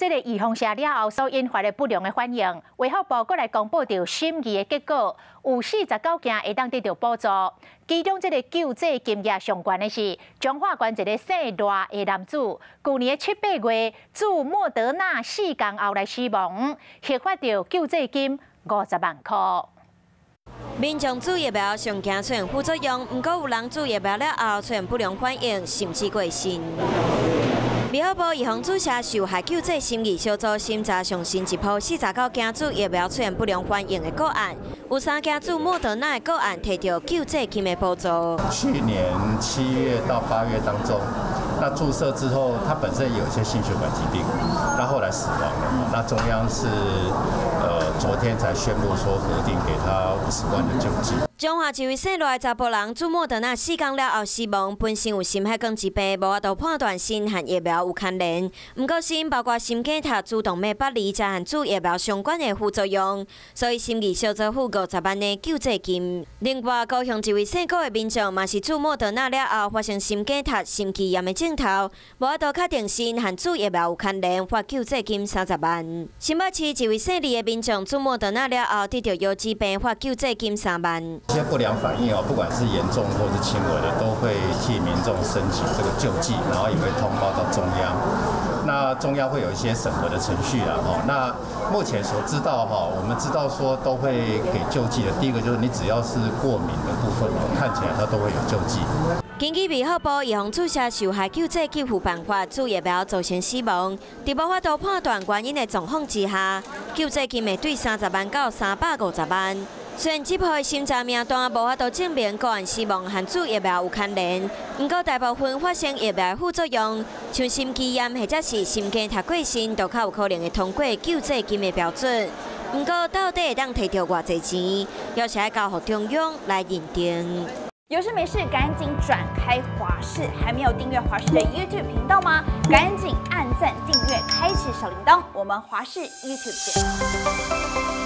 這個預防射了後所引發的不良的反應，衛福部閣來公布著審議的結果，有49件會當得著補助。其中這個救濟金額上懸的是彰化縣一个姓賴的男子，舊年的七八月注莫德納4工後來死亡，核發著救濟金50萬箍。民眾注疫苗上驚出現副作用，毋過有人注疫苗了後出現不良反應，甚至過身。衛福部預防注射受害救濟審議小組審查上新一波49件注疫苗出現不良反應的個案，有3件注莫德納的個案提著救濟金的補助。去年7月到8月當中，那注射之後，他本身有一些心血管疾病，那後來死亡了。那中央是昨天才宣布說核定給他50萬的救濟。彰化一位姓賴的查埔人注莫德納四工了後死亡，本身有心血管疾病，無法度判斷是和疫苗有牽連。毋過死因包括心梗塞、主動脈剝離，才和注疫苗相關的副作用，所以審議小組付50萬的救濟金。另外，高雄一位姓郭的民眾嘛是注莫德納了後發生心梗塞、心肌炎的症頭，無法度確定是和注疫苗有牽連，發救濟金30萬。新北市一位姓李的民眾注莫德納了後得著腰肌病，發救濟金3萬。這些不良反應哦，不管是嚴重或是輕微的，都會替民眾申請這個救濟，然後也會通報到中央。那中央會有一些審核的程序啊，哈。那目前所知道哈，我們知道說都會給救濟的。第一個就是你只要是過敏的部分哦，看起來它都會有救濟。根據衛福部預防注射受害救濟給付辦法，注疫苗造成死亡，佇無法度判斷原因的狀況之下，救濟金會對30萬到350萬。雖然這波的審查名單無法度證明個案死亡和注疫苗有牽連，毋過大部分發生疫苗副作用，像心肌炎或者是心梗塞過身，都較有可能會通過救濟金的標準。毋過到底會當提著偌濟錢，猶是愛交予中央來認定。有事沒事趕緊轉開華視，還沒有訂閱華視的 YouTube 頻道嗎？趕緊按讚訂閱，開啟小鈴鐺。我們華視 YouTube 見。